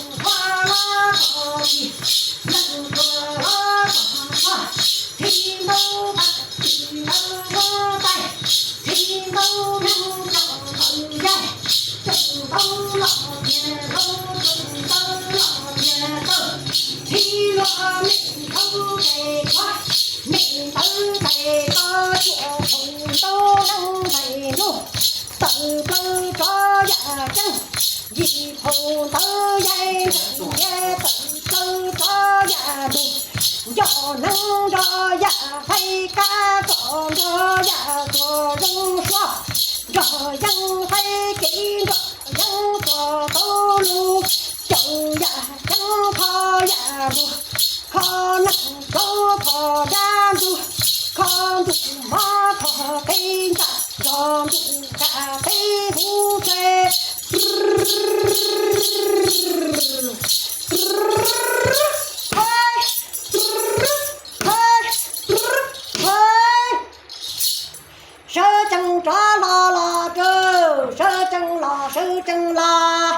Ua los txog tsis, leej tuag los txog txog, txhij ntaub paj txhij ntaub npua tais, txhij ntaub neeg coj ntaub yaig, coj ntaub los tiag ntaub, coj ntaub los tiag tawg, txhij luag meem ntaub tes tshuab, meem ntawv tes ko cuaj phaum ntaub neeg ntxhais ntuj, tawm plaws rov yam ceeb, yim phaum ntawv yaig ntxhais ntiav, tawm plaws rov yam ntug, nco hneev nrog yam faib kab kom nrog yam tuam zoo suab, nrog yeeb faib kev nrog yeeb tuam tau lug, caum yam ceeb kho yam ntuag, kho neeg rau kho dab ntug, kho ntuj mov kho qe nram, nrog ntuj nram qe huv tse. Sawv tsees rov hlo los rau, sawv tsees los sawv tsees los,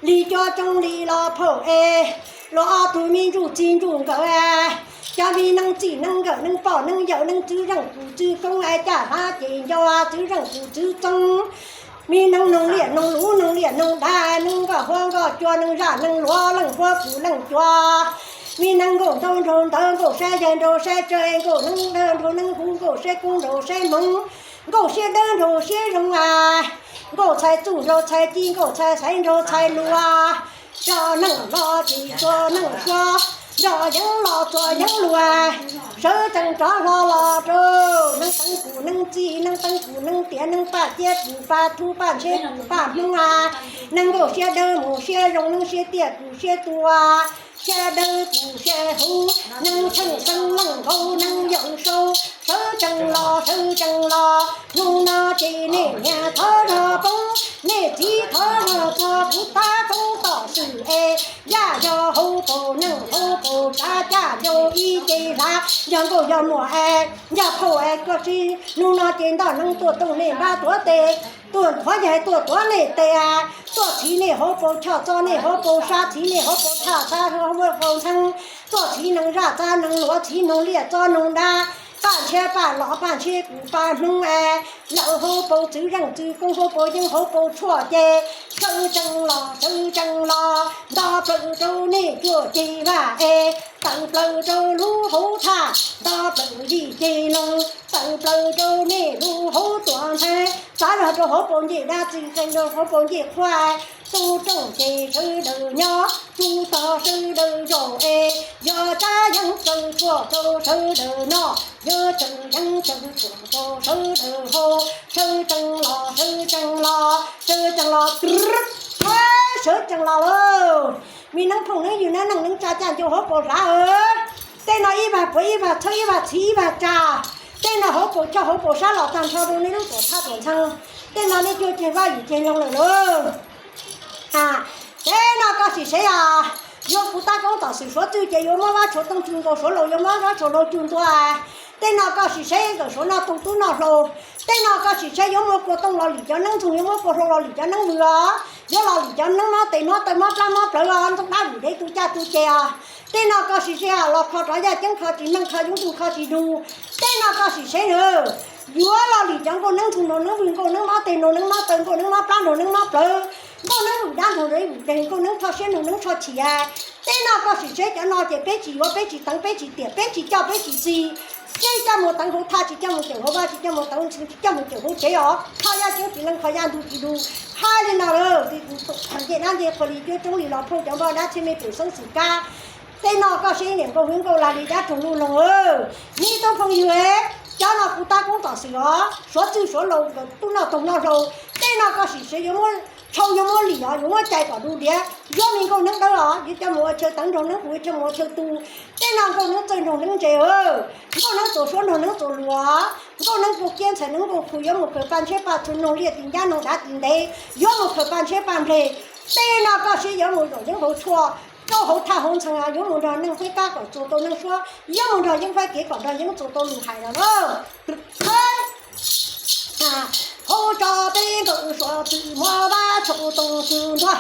li cua tsoo li los phauj es, los ob tug me ntsuj txiv ntsuj nkawm, cov me neeg txij neeg nkawm, neeg poj neeg yawm, neeg txwv zeej kuv txwv koob, caj hlab ces ncau txwv zeej kuv txwv txoob, me neeg noog liaj noog luv, noog liaj noog dav, neeg nkoj huab nkoj cua, neeg zaj neeg luav, leej huab kuv leej cua, me neeg nkauj ntaub nraug ntawv, nkauj saib yaig nraug saib tsawv, nkauj neeb dawb nraug neeb huv, nkauj saib koob nraug saib hmoov, nkauj siab dawb nraug siab zoo a, nkauj txhais txuj nraug txhais ci, nkauj txhais xaiv nraug txhais lus, txog neej los ces txuas neej suav, txog yeeb los txuas yeeb lus, sawv tsees rov hlo los rau, neeb teev kuv neeb txij, neeb teev kuv neeb tiav, neeb paj ciab kuv paj thub, paj ntsheb kuv paj hmoob a, neeg nkauj siab dawb mus siab zoo, neeb siab tiaj kuv siab tua, siab dawb kuv siab huv, neeg tsheej xeeb leej nkaus neeg yawm saub, sawv tsees los sawv tsees los, hnub no ces nej niam thov zog poob, nej txiv thov zog txog, kuv tab koob tom xwm es, yaj yog hauv paus neej hauv paus tsav, caj yog ib ce hlav, yog nkauj yog muam es, yog phauj es koj tsis, hnub no ces ntoj neeb tuaj tooj nej npab tuav tes, tuaj nthuav yaig tuaj tuav nej tes, tuaj txhiv nej hauv paus choj, txo nej hauv paus sab, txhiv nej hauv paus thaj, txhiv hauv paus ntxhee, tuaj txhiv neeg zaj txhiv neeg luav, txhiv noog liaj txhiv noog dav, paj ntshiab paj los, paj ntshiab kuv paj hmoob es, lawm hauv paus txwv zeej txwv koob, hauv paus yeeb hauv paus tshuaj ces, sawv tsees los sawv tsees los, nto plaws rau nej cuaj ceg vaj es, tawm plaws rau lub hauv thaj, nto plaws yim ceg loog, tawm plaws rau nej lub hauv tuam ntxhee, txav zog rau hauv paus ncej dab txwv zeej rau hauv paus ncej qhua, tu rooj ces sawv daws nyob, tu tog sawv daws zaum es, yog tsab yeeb tsawv tshuaj rau sawv daws noj, yog tsawv yeeb tsawv tshuaj rau sawv daws haus, sawv tsees los sawv tsees los sawv tsees los, sawv tsees los lauj. Me neeb phooj neeb ywg, neeb neej neeb tsa, caj ncau hauv paus hlav, tej no ib vag puav ib vag txhawb, ib vag txhiv ib vag tsa, tej no hauv paus choj hauv paus sab los tag nrho rau nej lub tuam thaj tuam ntxhee, tej no nej cuaj ceg vaj yim ceg loog lawm lauj. Ces no koj sim seb os, yuav kuv tab koob tom xwm suav txwj ces yuav muab Vab Tshua Tooj cug nkaus, suav laus yuav muab Vab Tshua Laug cug ntua. Tej no koj sim seb nkawm suav noj toog tub noj hlau. Tej no koj sim seb yuav muaj kua tooj los lim cov neeb ntxoog, yuav muab kua hlau los lim cov neeb vwm os, yuav los lim cov neeb mob tes mob taw mob plab mob plawv os, ntxoog dab vwm dev tu caj tu ces os. Tej no koj sim seb los kho rov yaj ceeb kho tsis meej, kho yub ntug kho tsis dug. Tej no koj sim seb na, yuav los lim cov nkauj neeb ntxoog nraug neeb vwm, nkauj neeb mob tes nraug neeb mob taw, nkauj neeb mob plab nraug neeb mob plawv, nkauj neeb vwm dab nraug neeb vwm deg, nkauj neeb tsho siab nraug neeb tsho chim. Tej no koj sim seb cov no ces peb tsis yuav, peb tsis teev, peb tsis tiam, peb tsis coj, peb tsis txi. Tsis coj mus teev hauv thaj, tsis coj mus cawm hauv vaj, tsis coj mus teev ntxhw, tsis coj mus cawm hauv tsev os. Kho yaj ceeb tsis meej, kho yaj ntug tsis dug. Hais li no lawm, ncej dab ncej qhua li cuab coob li los phauj, cov npoj dab txhiaj mej pem xeeb xwm kab. Tej no koj seb niam nkauj hwv nkauj lag li dab roog luj loog. Me tub phooj ywg, cov no kuv tab koob tom xwm os, suav txwj suav laus nkawd tub noj toog noj hlau. Tej no koj sim seb yuav muab tshau, yuav muab lim os, yuav muab cais kom du diav. Yuav me nkauj neeb dawb os, yuav coj mus ua chaw teev nraug neeb, kuv yuav coj mus ua chaw tu. Tej no nkauj neeb txawj nraug neeb ntse, nkauj neeb txuas suab nraug neeb txuas luag, nkauj neeb kua kiab ntxhais neeb nkauj khu, yuav mus khaws paj ntshiab paj txhu, noog liaj tim ncab noog dav tim ntev, yuav mus khaws paj ntshiab paj nplej. Tej no koj seb yuav mus zaum yeeb hauv tshuaj, rau hauv thaj hauv ntxhee, yuav mus nrog neeg faib kab kom txuas tau neeg suab, yuav mus nrog yeeb faib kev kom nrog yeeb txuas tau lus hais los lauj. Hauv tso peb nkawm suav txwj muab Vab Tshua Tooj cug ntua,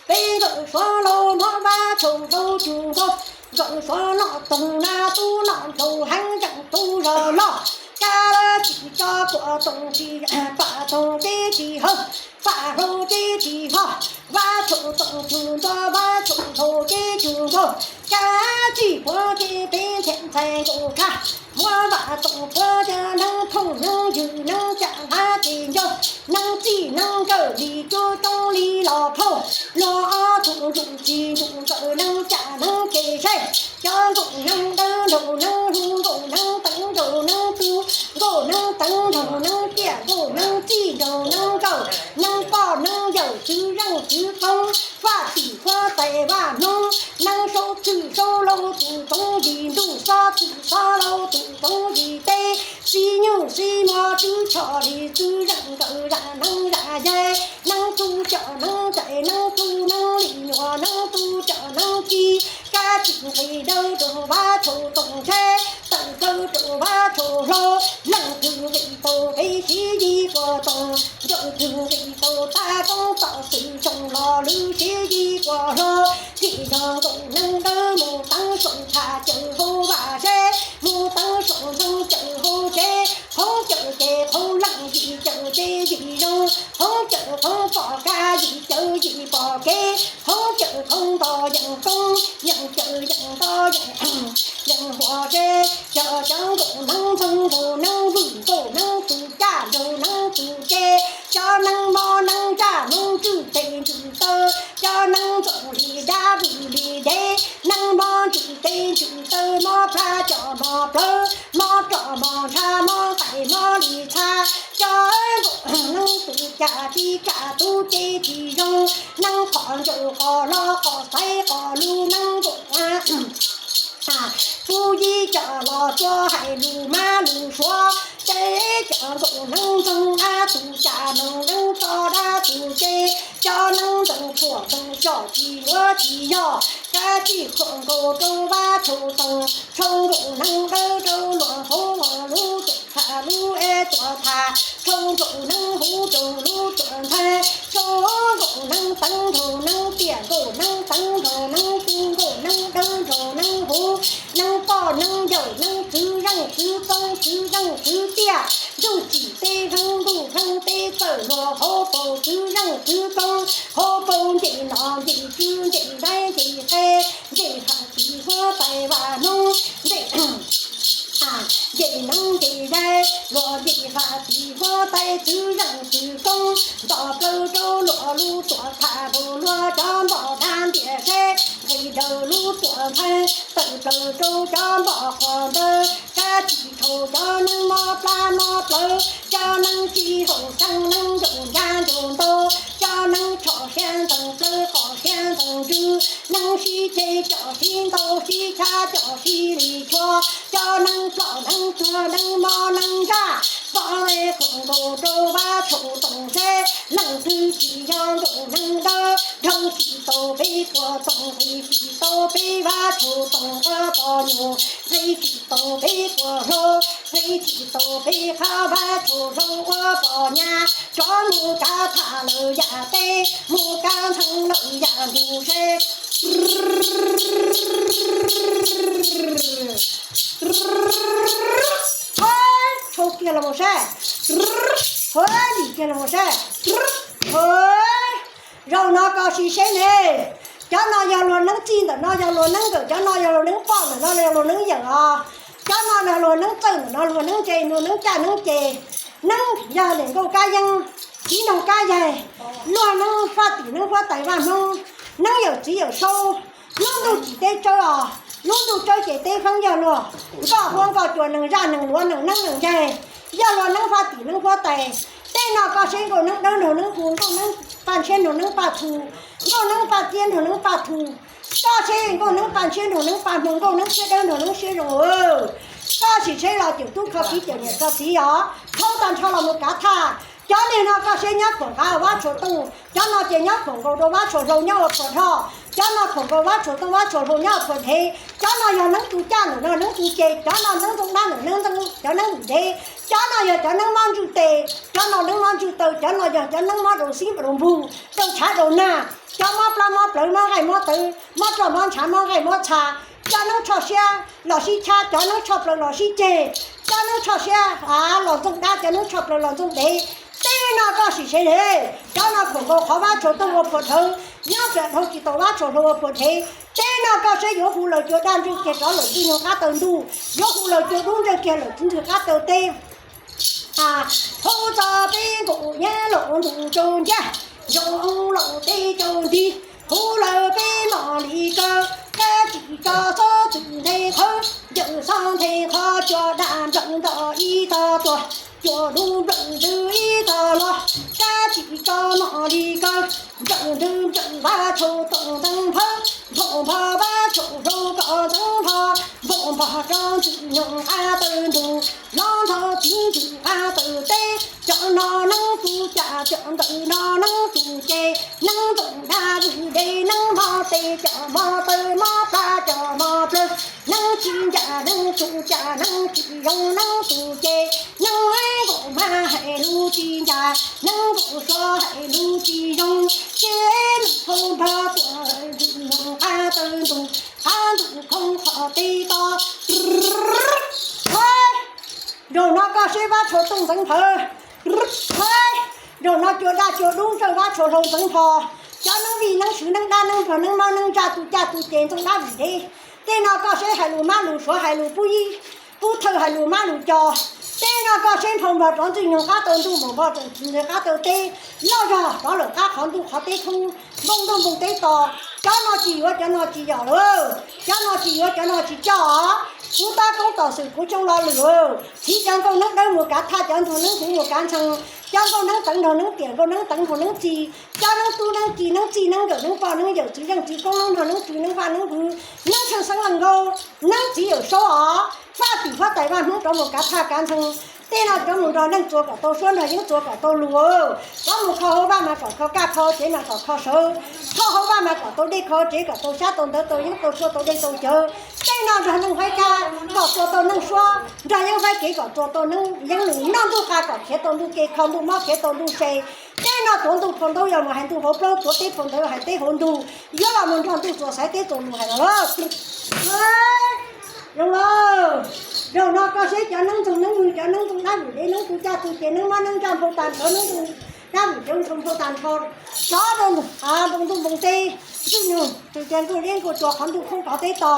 peb nkawm suav laus muab Vab Tshau rau tsu nkaus, nkawm suav noj toog na tub noj nraug heev zeem tub zog loj. Kab lab tsis tso kuam toom tsis pam toog teb tsis hawv, pam hlau teb tsis hov. Vab tshau toom tsu nto vab tshau nraug teb tsu nkaug, kab tsis puav teb peb ntxhais ntxhais nkaus tshaj. Muab vam toom puav cov neeb thooj neeb ywg neeb cam hab tes ncaug, neeb txij neeb nkawm li cuab coob li los phauj. Luag ob tug ntsum tsis ntsum nkawm neeb cam neeb tes saib. Cov nkaum neeb dawb nraug neeb hu nkaum neeb teev nraug neeb tu, nkaum neeb teev nraug neeb tiaj nkaum neeb txij nraug neeb nkawm, neeb poj neeb yawm tswv zeej tswv koob, faj tim huab tais vaj Hmoob, neeb saub tshwm saub laub tus tsoov yim ntuj, xob tshwm xob laub tus tsoov yim teb, xib nyuj xib mos tswv tshom li tswv zeej nkawm zam neeb zam yaig, neeb tu coj neeb ncaim neeb tu neeb li nyuam neeb tu coj neeb ci, kab tsis nqis dawb rau vab tshau toom ntshaib, tawm plaws rau vab tshau hlau, leej twg nqis tau peb siv yig puas toom, nkawm twg nqis tau tab koob tom xwm tsoom los lwm siv yig puas hlau. Tim yog nkaum neeb dawb mus teev saum thaj cawm hauv vaj seb, mus teev saum ntoo cawm hauv tsev, qhoob cawm ces qhoob leej yim cawm ces yim zoo, qhoob cawm qhoob pom kab yim cawm yim pom kev, qhoob cawm qhoob nto yeem koob, yeem cawm yeem nto yeem, yeem huam seb. Cov, cov nkaum neeb ntxoog nraug neeb vwm nkaum neeb tus caj nraug neeb tus ce, cov neeb mob neeb ntsaj neeb ntswj tes ntswj taw, cov neeb ntxoov li dab vwm li dev, neeb mob ntswj tes ntswj taw, mob plab coj mob plawv, mob roj mob ntshav mob nqaim mob li txha, cov nkaum neeb tus caj tsis kam tub ce tsis zoo, neeb qhov ncauj qhov hlob qhov xaiv qhov lug neeb nkaum Pub yig coj los tsuas hais lus mab lus suav, ces cov nkaum neeb ntxoog ab tus caj noog neeb tso dab tus ce, cov neeb ntxoog phuam ntxoog coj tsis yuav tsis yog, kab tsis khuam nkaus rau vab tshau toom, tshau nkaum neeb dawb rau luag hauv lub tuam tham lub es tuam tham, tshau nkaum neeb huv rau lub tuam ntxhais, tshau nkaum neeb teev nraug neeb tiaj nkaum neeb teev nraug neeb tu nkaum neeb dawb nraug neeb huv, neeb poj neeb yawm neeb txwv zeej txwv koob txwv zeej txwv tiaj, ntuj tsim teb heeb ntuj heeb teb txawj luag hauv paus txwv zeej txwv koob, hauv paus nce nom nce tswv nce daib nce qe, nce faj tim huab tais vaj hmoob, nce nce neeb nce yaig, luag nce faj tim huab tais txwv zeej txwv koob, nto plaws rau luag lub tuam tham rau luag cov npoj dab ntiaj teb, nqis daws lub tuam ntxhais, tawm plaws rau cov npoj qhov ntawd, kab tsis tshau cov neeb mob plab mob plawv, cov neeb tsis haum xeeb neeb ncaum ncab ncaum ntau, cov neeb tsho siab ntxeev plawv qhov siab ntxeev ntsws, neeb sib ceg coj sib ntaus sib tshab coj sib li chua, cov neeb ploj neeb tuag neeb mob neeb ntsaj, poj le khuam nkaus rau vab tshau toom seb, leej twg tsis yog nkaum neeb dawb, dhau tsis tau peb puas toom, nqis tsis tau peb vab tshau toom ua poj nyuam, nqis tsis tau peb puas hlau, nqis tsis tau peb qhab vab tshau hlau ua poj nyab, rov mus kav tham lawm yam teb, mus kav ntxhee lawm yam ntug seb. Tshau kiag los mus seb. Lim kiag los mus seb. Zaum no koj sim seb ne, cov no yog luag neeb txij ntawm no yog luag neeb nkawm, cov no yog luag neeb poj ntawm no yog luag neeb yawm os. Cov no yog luag neeb txawj ntawm no luag neeb nce, luag neeb caj neeb ces, neeb yog niam nkauj kab yeeb, txiv noog kab yaig, luag neeb faj tim neeb huab tais vaj hmoob, neeb yawm txiv yawm saub, lub ntuj tsim teb tsawb os, lub ntuj tsawb ces teb feeb yog luag, nkoj huab nkoj cua neeg zaj neeg luav neeg neeb neeg yaig, yog luag neeb faj tim neeb huab tais. Tej no koj seb nkauj neeb dawb nraug neeb hu, nkauj neeb paj ntshiab nraug neeb paj thu, nkauj neeb paj tiab nraug neeb paj thu. Koj seb nkauj neeb paj ntshiab nraug neeb paj hmoo, nkauj neeb siab dawb nraug neeb siab zoo. Koj sim seb los cawm tub kho kiv cawm niam kho txiv os, thaub tag nrho los mus kav thaj. Cov niag no koj seb nyob khuam nqav vab tshua tooj, cov no ces nyob khuam nkaus rau vab tshua hlau nyob ua khuam dhoj, cov no khuam nkaus vab tshua tooj vab tshua hlau nyob ua khuam dhev, cov no yog neeb tu caj ntawm no neeb tu ce, cov no neeb ntxoov dab ntawm neeb ntxoov, cov neeb ntxoov dev, Cov no yog cov neeb mob ntswj tes, cov no neeb mob ntswj taw, cov no yog cov neeb mob daus xib daus npug, daus tshav daus nag, cov mob plab mob plawv, mob nqaij mob tawv, mob roj mob ntshav, mob nqaij mob txha, cov neeb tshoj siab los sib chab, cov neeb tshoj plaws los sib ceg, cov neeb tshoj siab los ntxooj dab, cov neeb tshoj plaws los ntxooj dev. Tej no koj sim sev ne, cov no khuam nkaus qhov vab tsho tooj ua phuam dhawv, nyob plam dhau tsis tau vab tsho hlau ua phuam dhev. Tej no koj seb yuav hu lawm cua daj ntswj kiag rov lawm txwj nyoog qab taw ntuj, yuav hu lawm cua dub ntswj kiag lawm txwj ntswg qab taw teb. Hu txog peb nkaus nyiab laus ntuj rau ncaj, zoo laus teb rau ntig, hu lawm peb mos li kaw, kab tsis tso xob txwm nthe qhawv, ncawm xob nthe qhov cua daj nplawm nto ib tog tuag, cua dub nplawm ntws ib tog los, kab tsis tso mos li kaw, nplawm ntws nplawm vab tsho toom ntxeev nphawv, nphau npho vab tsho hlau kom ntxeev npho, nphau npho rau txwj nyoog qab taw ntuj, los nthos txwj ntswg qab taw teb. Cov no neeb tu caj, cov ntawm no neeb tu ce, neeb ntxooj dab vwm dev, neeb mob tes cov mob taw, mob plab cov mob plawv, neeb tsis ncaj, neeb tu caj, neeb tsis zoo, neeb tu ce, neeb nkaus mas hais lus tsis ncaj, neeb nkaus suav hais lus tsis zoo, ces nphau npho tuaj txwj nyoog qab taw ntuj, qab ntuj khoob qhov teb to. Nraum no koj seb vab tsho tooj ntxeev nphawv, nraum no cua daj cua dub ntsawj vab tsho hlau ntxeev npho, cov neeb vij neeb swv neeb dab neeb npog neeb mob neeb ntsaj tu caj tu ces ntxooj dab vwm dev. Tej no koj seb hais lus mab lus suav hais lus pub ib, pub thawj hais lus mab lus co. Tej no koj seb nphau npho rov txwj nyoog qab taw ntuj, nphau npho rov txwj ntxwg qab taw teb, loj zog rov lawm qab qhov ntuj qhov teb khoob, npoo ntuj npoo teb to. Cov no tsis yuav cov no tsis yom lawm, cov no tsis yuav cov no tsis coj. Kuv tab koob tom xwm kuv coob lo lwm, txiv cov nkauj neeb dawb mus kav thaj, cov nraug neeb huv mus kav ntxhee, cov nkauj neeb teev nraug neeb tiam, nkauj neeb teev nraug neeb txi, cov neeb tub neeb ci neeb txij neeb nkawm neeb poj neeb yawm txiv zeej txiv koob neeb nraug neeb tswv neeb vaj neeb vwv, neeb tsheej xeeb leej nkaub, neeb txiv yawm saub os, faj tim huab tais vaj hmoob rov mus kav thaj kav ntxhee. Tej no rov mus nrog neej txuas kom tau suab, nrog yeeb txuas kom tau lus, rov mus kho hauv vaj mas kom kho kaj kho tsev mas kom kho sawv, kho hauv vaj mas kom tau dej kho tsev, kom tau xyab tau ntawv tau yeeb tau tshuaj tau dej tau cawv. Tej no nrog neej faib kab kom txuas tau neej suab, nrog yeeb faib kev kom txuas tau neej yeeb lus, noj ntuj qa kom khiav tau ntuj ke, kho ntuj mob khiav tau ntuj se. Tej no tuav ntuj phau ntaub yog mus hais ntuj hauv plaub, tuav teb phau ntawv hais teb hauv ntug, yuav los mus nrog ntuj txuas xaiv teb txuas lus hais los lawm. Zoo lawm, zaum no koj seb cov neeb ntxoog neeb vwg, cov neeb ntxoog dab vwm dev, neeb tu caj tu ces, neeb mob neeb ntsaj nphau tag nrho, neeb ntxoog dab vwm dev ntsoo nphau tag nrho, rov rau npoo ntuj npoo teb, ntswj nug tus ces nkaus liab nkaus tsuas qhov ntuj khoob qhov teb to,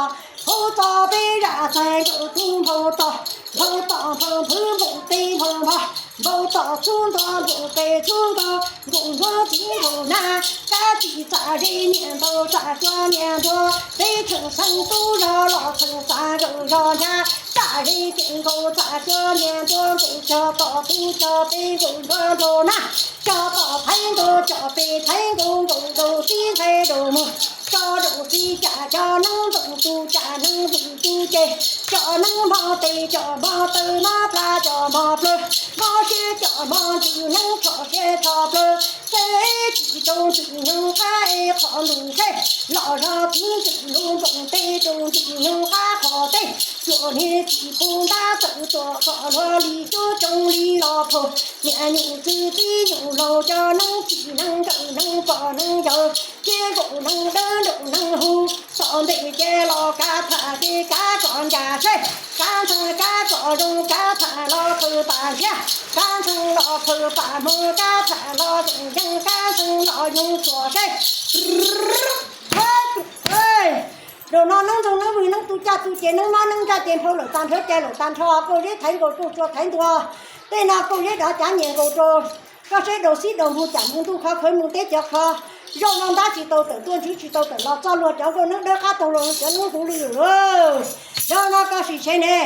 hu txog peb zaj txag nkaus tub nphau tom, nphau tom nphau nphwv npoo teb nphau npho, npau tom txhub nto npoo pes txhub nkaus, nkaus npua txiv nkaus nag, kab tsis txaj ze niam ntaus txaj cua niam ntuag, peb cheem xeeb tub zog los cheem txaj nkaus zog ncha, txaj ze ces nkaus txaj cua niam ntuag, nkaus cog tom tub cog pes nkaus ntuag nraug nag, cog tom thaiv nkaus cog pes thaiv nkaus, nkaus daus txib ntxhais daus muag, cog daus txib caj cog neeb ntxoog tu caj neeb vwm tu ces, cog neeb mob tes cog mob taw mob plab cog mob plawv, mob siab cog mob ntsws neeb tsho siab tsho plawv, seb tsis rau ntxwg nyoog qab qhov ntuj seb, los zog txwv ntxwg lub npoo teb rau ntxwg nyoog qab qhov teb, tsuas niag tsis pub ntab tawm tuam kom luag li cuab tsoo li los phauj, niam nyuj txwv txib nyuj laus cov neeb txij neeb nkawm neeb poj neeb yawg, ces nkaus neeb dawb nraum neeb huv, tom ntej ces los kav tham ces kav kom ncaj seb, kav ntxhee kav kom zoo, kav tham los khaws pam ntshiab, kav ntxhee los khaws pam hmuv, kav tham los zeem yeeb, kav ntxhee los yoog txuas seb. Zaum no neeb ntxoog neeb vwg, neeb tu caj tu ces, neeb mob neeb ntsaj ces nphau lawm tag nrho, cai lawm tag nrho, kauj zeb thaiv nkaus kauj tsua thaiv ntua. Tej no kauj zeb dov cav nyiam nkaus rau koj seb, daus xib daus npug cam npug ntuj khov khawv mus teb cov khov. Zaum no ntab tsis tau tawm tuaj, ntswv tsis tau tawm los, txoj luag cov nkauj neeb dawb qab taug luag cov neeb huv lwj lwm lauj. Zaum no koj sim sev ne,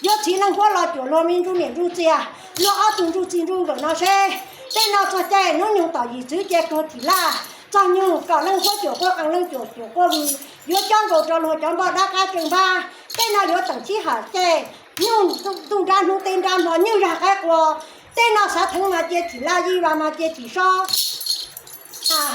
yuav txhiv leej huab los cuam luag me ntsuj niam ntsuj txiag, luag ob tug ntsuj txiv ntsuj nkawm no seb. Tej no txog caij hnub nyoog tom yim txwv ces kawg thim laj, txog nyoog kom leej huab cuam quaj qees, leej cuam cuam quaj vwm, yuav cob nkaus rau luag cov npoj dab qab tseem npab. Tej no yuav teem sib ham caij, nyuj ntuj nrab hnub teb nrab hmo, nyuj zag qaib qua. Tej no xav theev mas cia thim laj, yij vas mas cia thim sob.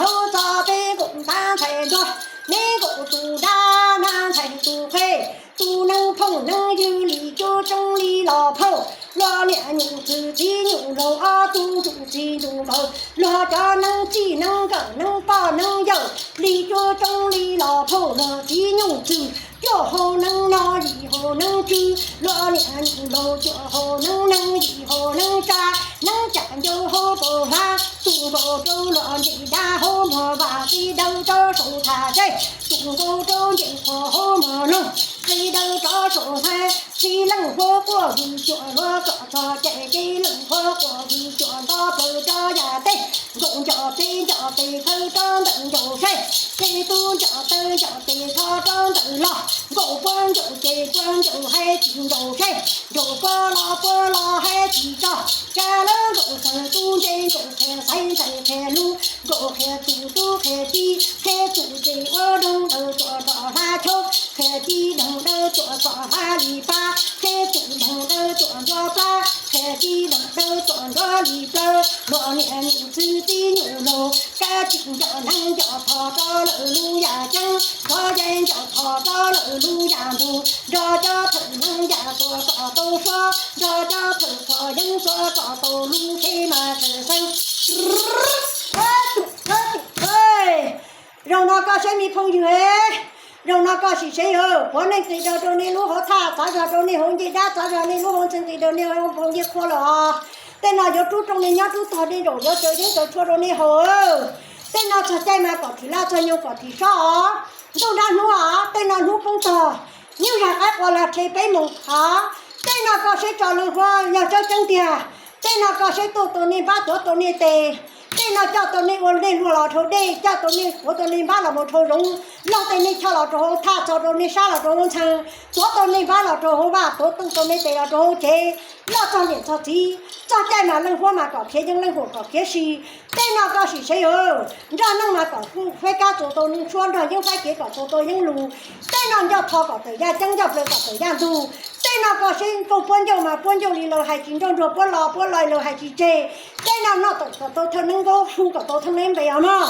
Hu txog peb nkaus ntab ntxhais ntuag, neb nkaus tus dab nab ntxhais tus qhe, tus neeb phooj neeb ywg li cuab tsoo li los phauj, Luag niam nyuj txwv txiv nyuj laus ob tug ntsuj txiv ntsuj nkawm, luag cov neeb txij neeb nkawm neeb poj neeb yawm li cuab coob li los phauj, luag txiv nyuj txwv cuaj hau neeb no yim hau neeb tswv, luag niam nyuj laus cuaj hau neeb neeg yim hau neeb tsa, neeb cam ncauj hauv paus hlab, tus nkaus rau luag nce dab hauv mos vaj, txiv dawb rov saum tham seb, tus nkaus rau nce qhov hauv mos loog, txiv dawb rov saum hlab, txiv leej huab quaj vwm cuam luag kom txog cai, txiv leej huab quaj vwm cuam nto plaws rov yam teb, nkaus ncos txiv ncos tes khawb rov ntawm ncaus saib, txiv tub ncos taw ncos tes tho rov ntawm los, nkaus puab ncaus ces puab ncaus hais tsis ncaus saib, ncaus puab los puab los hais tsis tso, tsam lawv nkaus txawg tub nce nkaus qhia xaiv ntxhais qhia lug, nkaus qhia tus tub qhia tij, qhia tus ces ua doog dawb cuam rov hlab chaub, qhia tij doog dawb cuam rov hlab li pab, qhia tus doog dawb cuam nruab plab, qhia tij doog dawb cuam nruab li plawv, luag niam nyuj txwv txiv nyuj laus, kab tsis nco neeb nco phom rau lawm lub yam ceeb, nrov yai nco phom rau lawm lub yam ntug, nrog cov thawj neeb yam tuav kom tau suab, nrog cov thawj qhov yeeb tuav kom tau lub tsheb mas txawm xeeb. Zaum no koj saib me phooj ywg, zaum no koj sim saib yog puav leej nqis rau rau nej lub hauv thaj, txav zog rau nej hauv ncej dab, txav zog nej lub hauv ntxhee, nqis rau nej hauv ncej qhua lawm os. Tej no yuav rub rooj nej nyob rub tog dej zaum, yuav tsaws yeeb tsaws tshuaj rau nej haus. Tej no txog caij mas kom thim laj, txog nyoog kom thim sob os. Ntuj nrab hnub os, tej no hnub poob tog, nyuj zag qaib qua lag rhe peb moos os. Tej no koj saib tso leej huab yog tseeb tseeb tiag. Tej no koj saib tuaj tau nej npab, tuav tau nej tes. Tej no coj tau nej ua nej luag los dhau dej, coj tau nej, tuav tau nej npab los mus dhau zoov, loj tau nej choj los rau hauv thaj, txog rau nej sab los rau hauv ntxhee, tuav tau nej npab los rau hauv vaj, tuav tau nej tes los rau hauv tsev, loj txog niam txog txiv. Txog caij mas leej huab mas kom khiav yeeb, leej huam kom khiav si. Tej no koj sim saib os, nrog neej mas kom faib kab txuas tau neej tshuab, nrog yeeb faib kev kom txuas tau yeeb lus. Tej no ncoj thov kom tawm yaj ceeb, ncoj plaws kom tawm yaj ntug. Tej no koj saib nkaug puab ncauj mas puab ncauj li lawv hais tsis nrauj, nruag puab lo puab lo lawv hais tsis tseg. Tej no noj tawm kom tau thawj neeb nkaub, hu kom tau thawj neeb npe os mog.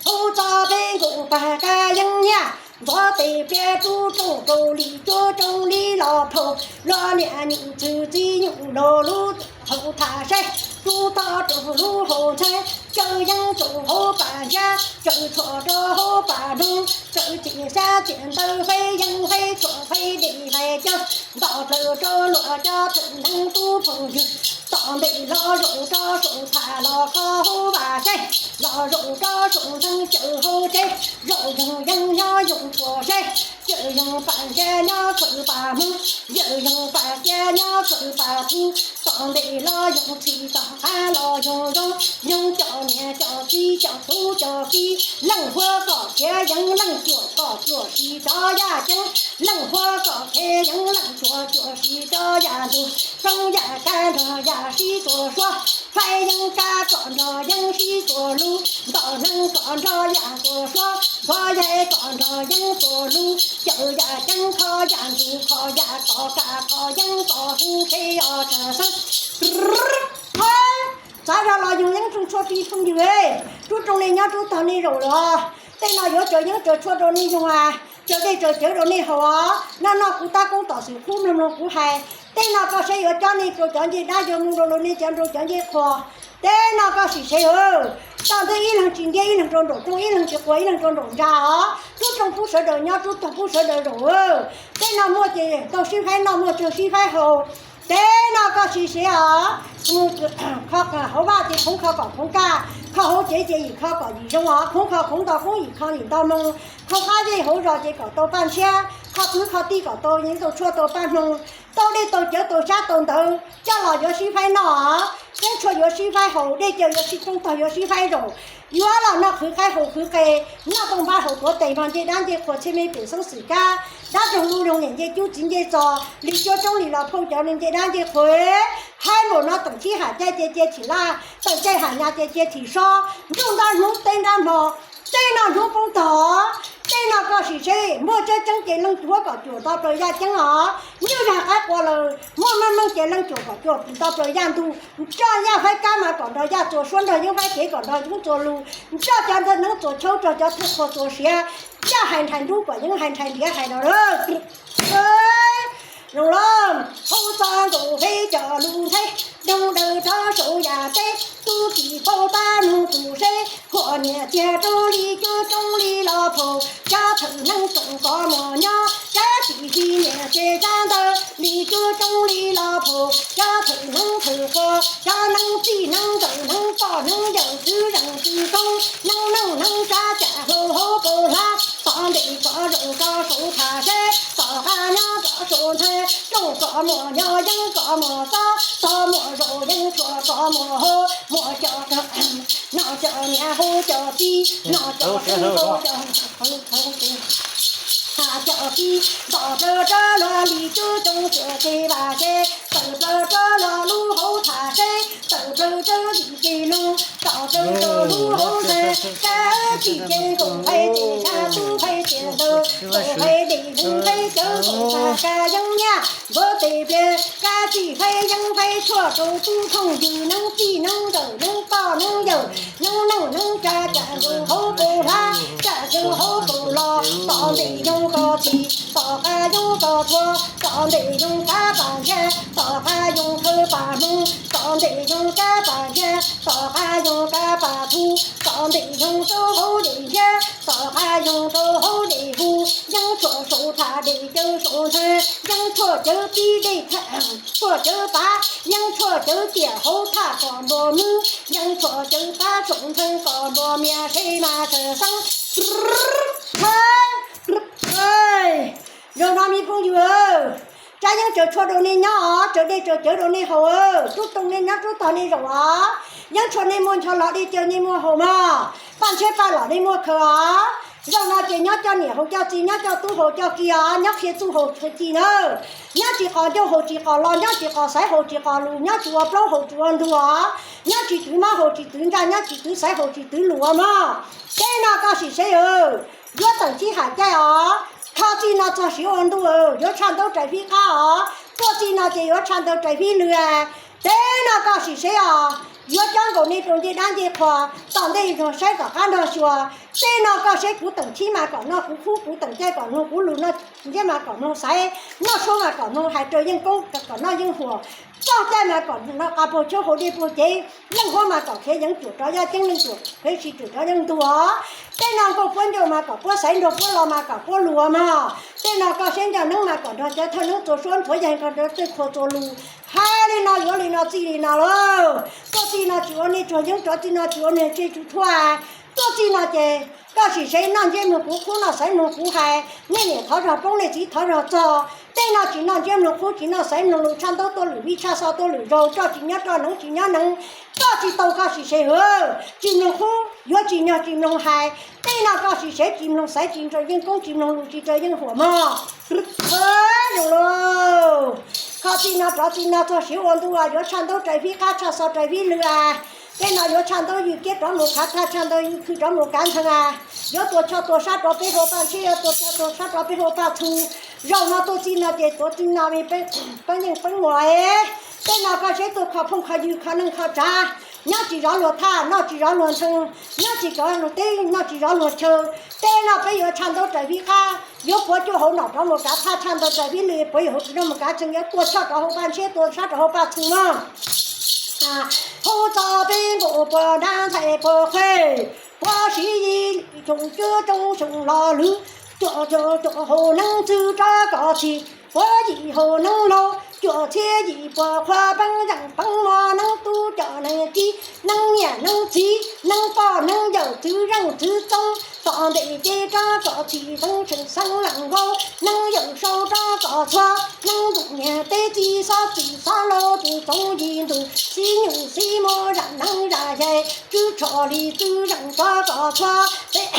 Hu txog peb nkaus pag kab yeeb nyiaj, ntxov tes pliab rub rooj rau li cuab coob li los phauj, luag niam nyuj txwv txiv nyuj laus lub hauv thaj saib, rub tog rau lub hauv ntxhee, caw yeeb rau hauv pas ntsab, caw tshuaj rau hauv pas noog, caw txiv xyab txiv ntawv faib yeeb faib tshuaj faib dej faib cawv, nto plaws rau luag cov thawj neeb tub phooj ywg, tom ntej los zaum rau saum thaj los kho hauv vaj saib, los zaum rau saum ntxhee caw hauv tsev, zaum yoog yeeb nyob yoog tshuaj saib, caw yoog pas ntsab nyob txhawv pas hmoov, caw yoog pas cia nyob txhawv pas thuv, tom ntej los yoog txhij tom qab los yoog zoo, yoog cov niam cov txiv cov tub cov kiv, leej huab kom khiav yeeb, leej cuam kom cuam sis rov yaj ceeb, leej huab kom khiav yeeb, leej cuam cuam sis rov yaj ntug, xeeb yaj kab nrog yaj sib txuas suab, faib yeeb kab kom nrog yeeb sib txuas lug, nto neeb kom nrog yaj txuas suab, nto yaj kom nrog yeeb txuas lug, caw yaj ceeb kho yaj ntug, kho yaj kom kaj kho yeeb kom hu tsheb os tag xeeb. Txav zog los yoog yeeb rooj tshuaj pib phooj ywg, rub rooj nej nyob rub tog nej zaum los. Tej no yuav tsaws yeeb tsaws tshuaj rau nej yoog as, tsaws dej tsaws cawv rau nej haus os. Noj noj kuv tab koob tom xwm qub, mloog mloog kuv hais. Tej no koj saib yuav cob nej rau cov ncej dab, yuav mus rau nej cov nrau cov ncej qhua. Tej no koj sim saib os, tog ntawd ib leeg tsis ntiab ib leeg rau nraum rooj, ib leeg tsis quas ib leeg rau nraum ntsa os. Rub rooj pub sawv daws nyob, rub tog pub sawv daws zaum. Tej no muaj ces tau sib faib noj, muaj ces sib faib haus. Tej no koj sim saib os, mus kho hauv vaj ces khoov kho kom khoov kaj, kho hauv tsev ces yim kho kom yim zoo os, khoov kho khoov nto, khoov yim kho yim nto moo, kho qab zej hauv zos ces kom tau paj ntshiab, kho kwv kho tij kom tau yeeb tau tshuaj tau paj hmoo, tau dej tau cawv tau xyab tau ntawv, coj los yuav sib faib noj os, yeeb tshuaj yuav sib faib haus, dej cawv yuav sib rooj, tog yuav sib faib zaum, yuav los noj qhwv qaib haus qhwv qe, noj tooj npab haus tuav tes, noj ncej dab ncej qhua, txhiaj me pem xeeb xwm kab, dab roog lub roog, niam ncej cub txiv ncej txos, li cuab coob li los phauj, cov ncej dab ncej qhua. Haib npaum no teem sib ham caij ces cia thim laj, teem caij ham nyas ces cia thim sob, ntuj nrab hnub teb nrab hmo, tej no hnub poob tog. Tej no koj sim saib, muaj tseeb tseeb ces leej huab kom cuam nto plaws yaj ceeb os. Nyuj zag qaib qua lawm, muaj meej meej ces leej cuam kom cuam nto plaws yaj ntug. Nrog yaj faib kab mas kom nrog yaj txuas suab, nrog yeeb faib kev kom nrog yeeb txuas lus, nrog cov ntxhw neeb txuas chaub, nrog cov thawj qhua txuas siav. Yaj hais nrhais nrub kom yeeb hais nrhais ntiav hais los lawm. Zoo los, hauv txoj nkaus peb cov lus nthe, doog daws rov saum yam teb, tub ki paub pab nug tus seb, huam niam tiag roob li cuab roob li los phaum, cov thawm hneev tsoom kov mos nyob, cov tsis li niam ces cov ntawd li cuab roob li los phaum, cov thawm hneev thawm qhua, cov hneev txij hneev ntxawm hneev poj hneev yawm txwv zeej txwv koob, hneev neej hneev tsav cam hlau hauv paus hlab, tom ntej kom zoo rov saum tham seb, tom qab nyob rov saum nthe, rooj kom muaj nyob yeeb kom muaj txob, txob muaj zaus yeeb tshuam kom muaj hau, muaj cov noj cov niam hauv cov txiv, noj cov tub hauv cov cov txiv, nto plaws rov los li cuab roob cuam teg vaj tsev, tawm plaws rov los lub hauv tham seb, tawm plaws rov li teg lug, tawm plaws rau lub hauv nthe, kab tsis ces nkaus phaib ces kab tub phaib tias ntawd, nkaus phaib dej lug phaib cawv nkaus tag kab yeeb nyaj, npawv tes pliag kab tsis phaib yeeb phaib tshuaj rau tub thooj ywg, hneev txij hneev ntxawm hneev poj hneev yawm, hneev neej hneev tsav cam nkaus hauv paus hlab, cam nkaus hauv paus los, tom ntej yoog koj txhij, tom qab yoog koj txhua, tom ntej yoog kab pam ntsag, tom qab yoog khawb pam hmoov, tom ntej yoog kab pam ntsag, tom qab yoog kab pam thuv, tom ntej yoog rau hauv dej ntsag, tom qab yoog rau hauv dej huv, yeeb tshuam saum tham dej cawv saum nthe, yeeb tshuam cawv tib dej tham tshuam cawv tav, yeeb tshuam cawv tiam hauv thaj kom nplua mwb, yeeb tshuam cawv qab saum nthe kom nplua mias seb mas sawv xeeb. Zaum no me phooj ywg, tsab yeeb tsaws tshuaj rau nej nyob os, tsaws dej tsaws cawv rau nej haus, rub tooj nej nyob rub tog nej zaum os, yeeb tshuam nej muaj ncho los dej cawv nej muaj haus mog, paj ntshiab paj lom nej muaj khaws os. Zaum no ces nyob coj niam haus coj txiv, nyob coj tub haus coj ki os, nyob qhia txuj haus qhia ci na, nyob tsis qos ncauj haus tsis qos lo, nyob tsis qos xaiv haus tsis qos lus, nyob tsis ua plaub haus tsis ua ntug os, nyob tsis twv mob haus tsis twv ntsaj, nyob tsis twv xaiv haus tsis twv lus os mog. Teb no koj sim seb os, yuav tawm txhib ham caij os, kho txij no txog siav ua ntuj, yuav tshaj ntaub rais fib qab os, tuaj txij no ces yuav tshaj ntaub rais fib lw. Teb no koj sim seb os, yuav cob nkaus nej rau ncej dab ncej qhua, tom ntej zog saib tom qab nrog xyuas. Teb no koj seb kuv teem txhib mas kom noj kuv khub, kuv teem caij kom mloog kuv lus, noj ntsiab mas kom mloog xaiv, noj suab mas kom mloog hais, raws yeej koob kom noj yeej huam, txog caij mas kom noj qas puag tshoob haus dej puag cev, leej huab mas kom khiav yeev cuam rov yaj ceeb, leej cuam khiav si cuam rov yeev ntug os. Teb no nkauj puab ncauj mas kom puab xaiv nrog puab lo mas kom puab lus mog. Teb no koj seb ncaj neeb mas kom nrog cov thawj neeb txua suab ntxhuav yaig nrog tej qhua txua lus. Hais li no yuav li no txij li no lauj. Tuaj txij no tsis ua nej tsuag yeeb, rov txij no tsis ua nej tseg tsuj tshuaj. Tuaj txij no ces koj sim seb noj ntsiab mloog kuv khub, noj xaiv mloog kuv hais, nej niam thov zog poob, nej txiv thov zog txog. Tej no tsis noj ntsiab mloog khub, tsis noj xaiv mloog lus, tshaj ntaub tuaj lwm vij, tshaj xo tuaj lwm zaug, roj tsis nyob roj, hneev tsis nyob hneev, roj tsis tau koj sim seb hwv. Tsis mloog khub yuav tsis nyog tsis mloog hais. Tej no koj sim seb tsis mloog xaiv, tsis raws yeej koob, tsis mloog lus, tsis raws yeej huam mog. Zoo lauj. Kho txij no rov txij no txog siav ua ntuj, yuav tshaj ntaub rais fib qab, tshaj xo rais fib lw. Tej no yuav tshaj ntaub ywj kiab rov mus kav thaj, tshaj ntaub ywj khw rov mus kav ntxhee. Yuav tua choj tua sab rov peb hau paj ntshiab, yuav tua choj tua sab rov peb hau paj txhu. Zaum no tuaj txij no ces tuav txij no, peb yeej peb muas. Tej no koj seb tuaj kho phooj kho ywg, kho neej kho tsav, nyob tsis zov luag thaj, noj tsis zov luag ntxhee, nyob tsis zov luag teb, noj tsis zov luag chaw. Tej no peb yuav tshaj ntaub rais fib qab, yuav puav cuaj hauv nom rov mus kav thaj, tshaj ntaub rais fib lw, puav yuav hauv tsis rov mus kav ntxhee, yuav tua choj rov hau paj ntshiab, tua sab rov hau paj txhu mog. Hauv txoj peb nkaus puas dab ntxhais puas qhuav, puav siv yim xyoo cuaj xyoo xyoo lo lwm, cuaj cuaj cuaj hau neeb txwv rov kom txhij, puav yim hau neeb laug, cuaj txhiab yim puas qhuav peeb zeem peeb mos, neeb tub coj neeb txiv, neeb niam neeb txiv, neeb poj neeb yawm, txwv zeej txwv txoob, tom ntej ces rov kom txhij, neeb tshee xeeb leej nkaus, neeb yawm saub rov kom txhua, neeb ntuj niag teb txiv xob txwm xob laug tus txoov yim ntus, xib nyuj xib muag zam neeb zam yaig, tswv tsho li txwv zeej rov kom txhua, peb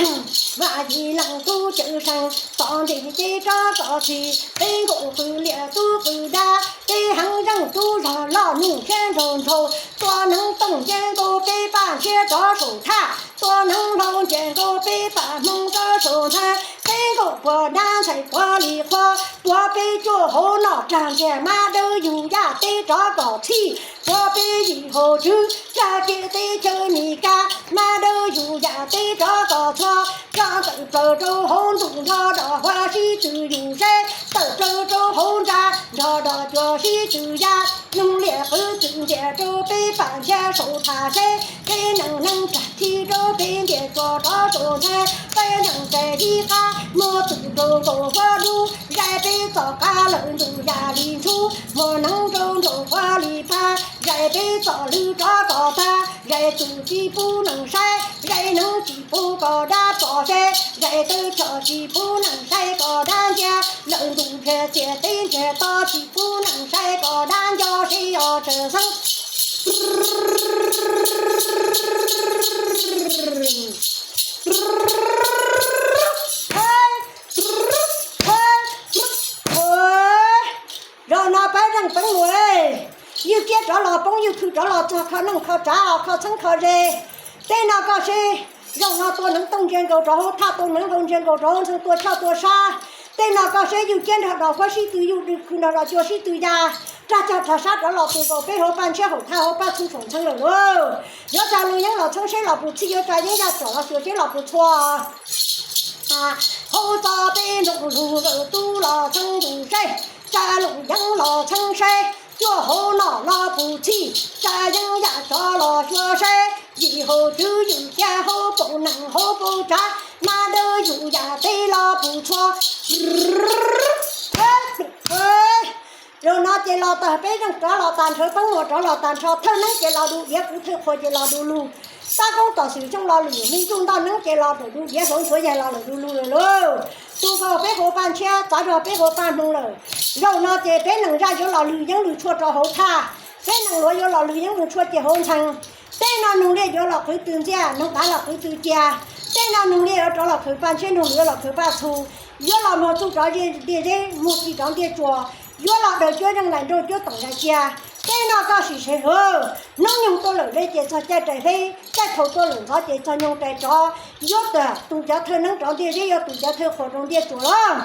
vam yim leej tub cawm seej, tom ntej ces rov kom txhij, peb nkaus qw liam tub qw dab, peb heev zeej tub zog loj nug ntshiab nraug nraug, tua neeb tooj nce nkaus peb paj ntshiab rov saum thaj, tua neeb hlau nce nkaus peb paj hmoov rov saum ntxhee, peb nkaus puas dab ntxhais puav li qhuav, puav peb cuaj hau nom rag ntiag mab dawb yug yaj teb rov kom txhij, puav peb yim hau tswv rag kev teb chaws Mes Kas, mab dawb yug yaj teb rov kom txhua, rov tawm plaws rau hauv ntuj nrog dom huab sib tw yus seb, tawm plaws rau hauv nra nrog dog cuag sib tw ya, noog liam qwv txwm ntiag rau peb pam ntshiab saum tham seb, peb neeg neeg tsag thi rau peb ntiag tsuas rov saum ntxhab, peb neeg tes yib qab muab txwm rau nkaus huab dub, zais peb txoj qab lawm ntuj yam li ntxhub, muab neeg rau nraum huab li phab, zais peb txoj lw rov kom tag, zais txwm tsis pub neeg saib, zais neeg tsis pub kom dab txom seb, zais tawv tsho tsis pub neeg saib kom dab ntsia, lawm ntuj ntsiag txiag teb ntsiag to tsis pub neeg saib kom dab nco seb yog tsawg xeeb. Zaum no peb zeej peeb mus, Ywg Kiab rov los poob Ywg Khw rov los txog kho neej kho tsav os, kho txheeb kho ze. Tej no koj seb, zaum no tua neev tooj ntsia nkaus rov hauv thaj, tua neev nkaus ntsia nkaus rov hauv ntxhee, tua choj tua sab. Tej no koj seb Ywg Kiab nrog dog huab sib tw, Ywg Khw nrog dog cua sib tw ya, rag cog rag sab rov los tu nkaus peb hauv paj ntshiab hauv thaj hauv paj txhu saum ntxhee lawm lauj. Yuav tsa lus yeeb los txheeb seb los puas txhij, yuav tsa yeeb yaj tsom los xyuas seb los puas txhua. Hauv txoj peb nroog lug lawm tub los txheeb lus seb, tsa lus yeeb los txheeb seb, cuaj hauv no los puas txhij, tsa yeeb yaj tsom los xyuas seb, yim hauv tswv Ywg Kiab hauv paus neeg hauv paus tsav, mas dawb yug yam teb los puas txhua. Zaum no ces los tag, peb zeej rov los tag nrho, peb muam rov los tag nrho, thawj neeb ces los du diav, kuv thawj qhua ces los du lug, tab koob tom xwm xyooj los lwm, me ntsuj ntoj neeb ces los du diav, hauv ntxhuav yaig los lawm du lug lawm lauj. Tu nkaus peb hauv paj ntshiab, txav zog peb hauv paj hmoov lawm. Zaum no ces peb neeg zaj yuav los lwg yeeb lwg tshuaj rau hauv thaj, peb neeg luav yuav los lwg yeeb lwg tshuaj ces hauv ntxhee. Tej no noog liaj yuav los qhwv tw ntxiaj, noog qav los qhwv tw cia. Tej no noog liaj yuav rov los qhwv paj ntshiab, noog lwg yuav los qhwv paj txhu. Yuav los muag txuj rov ntiaj zeb, muag ci rov ntiaj tsuas. Yuav los daws cuab zeej laim nrauj cuab toom zais cia. Tej no koj sim sawv hawv, hnub nyoog tuaj lawm ze ces txog caij rais hleb, caij thaum tuaj lawm ntxov ces txog nyoog rais tsov. Yuav tag tus cov thawj neeb rov ntiaj zeb, yuav tus cov thawj qhua rau ntiaj tsuas los.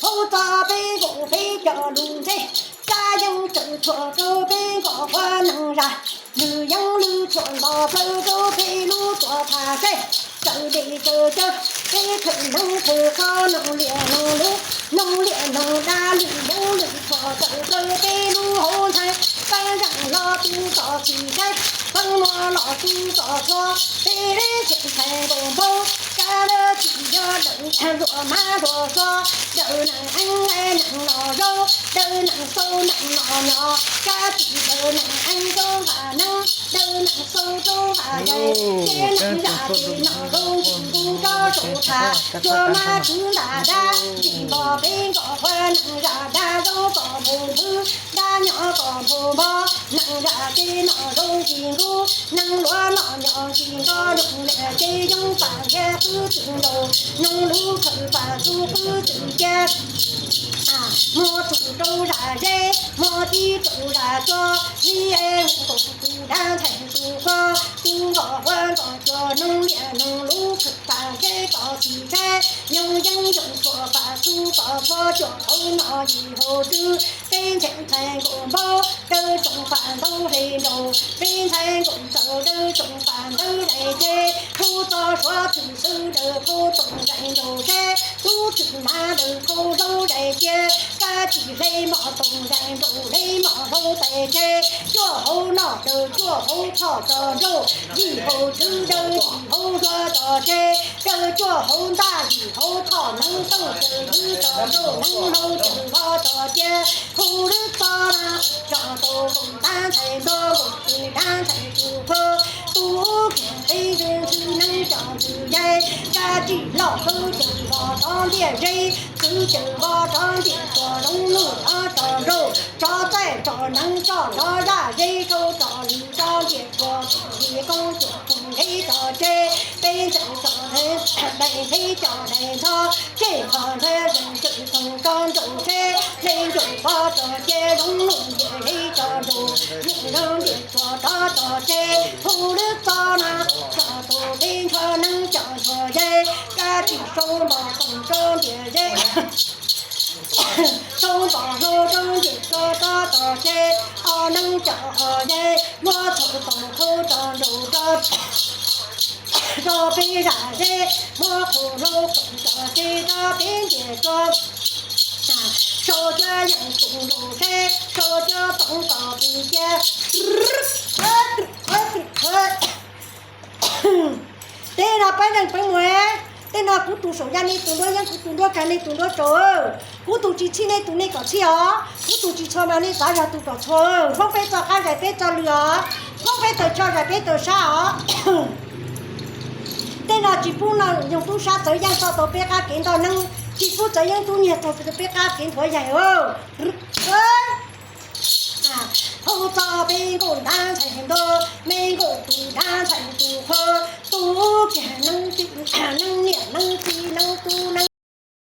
Hauv txoj peb nkaus peb cov lus ntxeb, kab yeeb tsawm tshuam rau peb nkaus huab neeg zaj. Lwm yeeb lwm tshuam nto plaws rau peb lub tuam tham seb, tsawm dej tsawm cawv peb khawm neeb khawm kho, noog liam noog lub, noog liam noog dab, lwm yeeb lwm tshuam tsawm plaws peb lub hauv ntxhee. Peb zeej los tu txoj txhim seb, peb muab los tu txoj txhua, peb le xeem ntxhais nkaus npaug, kab lab tsis yog dawm luam mab luam xo, dawm neeg eeb neeg nom zaub, dawm neeg xau neeg nom nyom, kab tsis dawm neeg eeb zaub nqa neeb, dawm neeg xau zaub nqa zais, ces neeg zaj ces nom zaub nqus nqus rov saum tham, cuag mab kwv nqa dab, tsis npog peb nkaus huab neeg zaj dab zaub kom npog npwv, dab nyom kom npog npog, neeg zaj ces nom zaub nqis nqus, neeg luam nom nyom nqis nqos, noog liam ces yoov pam ntiag qwv txwm nraus, noog lub khawm pam txhu qwv txwm cia. Muab txuj rau zaj zeb, muab tib rau zaj tso, li es hu nkaus tus dab ntxhais tus qhua, tus nkaus huab nkaus cua, noog liam noog lub khawm pam zeb kom txhim seb, yoov yeeb yoov tshuam pam txhu kom txhua, cuaj hauv no yim hauv tswv, peb ntxhais ntxhais nkaus npaug, dawb tsoom pam ntaub hle nraus, peb ntxhais nkaus tsaus, dawb tsoom pam ntawv zais ces, hu txoj suav tshwm xwb dawb qhau toom zais nraus seb, tub tshwm mas dawb qhau zaub zais cia, kab tsis hle mos toom zais nraus, hle mos hlau tais ces, cuaj hauv no dawb cuaj hauv thoj tso nraus, yim hauv tswv dawb yim hauv hluav tso tseg, dawb cuaj hauv ntaj yim hauv thoj, neeb tooj tsawg lwb tso nraus, neeb hlau tsawg vov tso cia, hu lwb txo na, tso tau nkaus dab ntxhais nto, nkaus tus dab ntxhais tus qhua, tus ub kiag peb zeej ntxhw neeb coj ntxhw yaig, kab tsis loj hlub cawm npog rov ntiaj zeb, txwv cawm npog rov ntiaj tsuas, zoov nuj rov tso nraus, tso txaij tso neeb tso rov zaj zeb, rau tso lwm rov ntiaj tsuas, txwm li koob tsuas khoom nqe tso tseg, peb ntxawm tso daim nqe coj daim ntho, tseg qhov nthe zeej cawm toog tso nraus seb, hle ncaus pov tso ces, zoov nuj ntiaj zeb tso nraus, ntiaj zoov ntiaj tsuas rov tso tseg, hu lwb txo na, tso tus peb ntxhua neeb coj ntxhua yaig, kab tsis sau npog toom rau ntiaj zeb, sau npog hlau rau ntiaj tsuas rov tso tseg, o neeb coj o yaig, muab txhua toom qhau tso nraus rau, rau peb zaj zeb, muab qhau hlau khoom tso tseg rau peb ntiaj tsuas. Sau cov yeej tus nrau seb, sau cov toov kom tus cia. Tej no peb leeg peb mus, tej no kuv tus saum ya nej tus nruab yeeb, kuv tus nruab kag nej tus nruab tsaus, kuv tus tsis txhij nej tus nej kom txhij os, kuv tus tsis txhua mas nej xav yog tus kom txhua. Hmoob peb txoj qab zais peb txoj lw os, Hmoob peb tawg tsho zais peb tawg sab os. Tej no tsis pub no yog tub sab txawv yeej txog tau peb qab kev ntoj neeb, tsis pub txawv yeeb tub nyiag txog peb qab kev nthuav yaig. Hau txog peb nkauj ntab ntxhais ntuag, me nkauj tus ntab ntxhais tus qhua, tus kiag neeb niam neeb txiv neeb tub neeb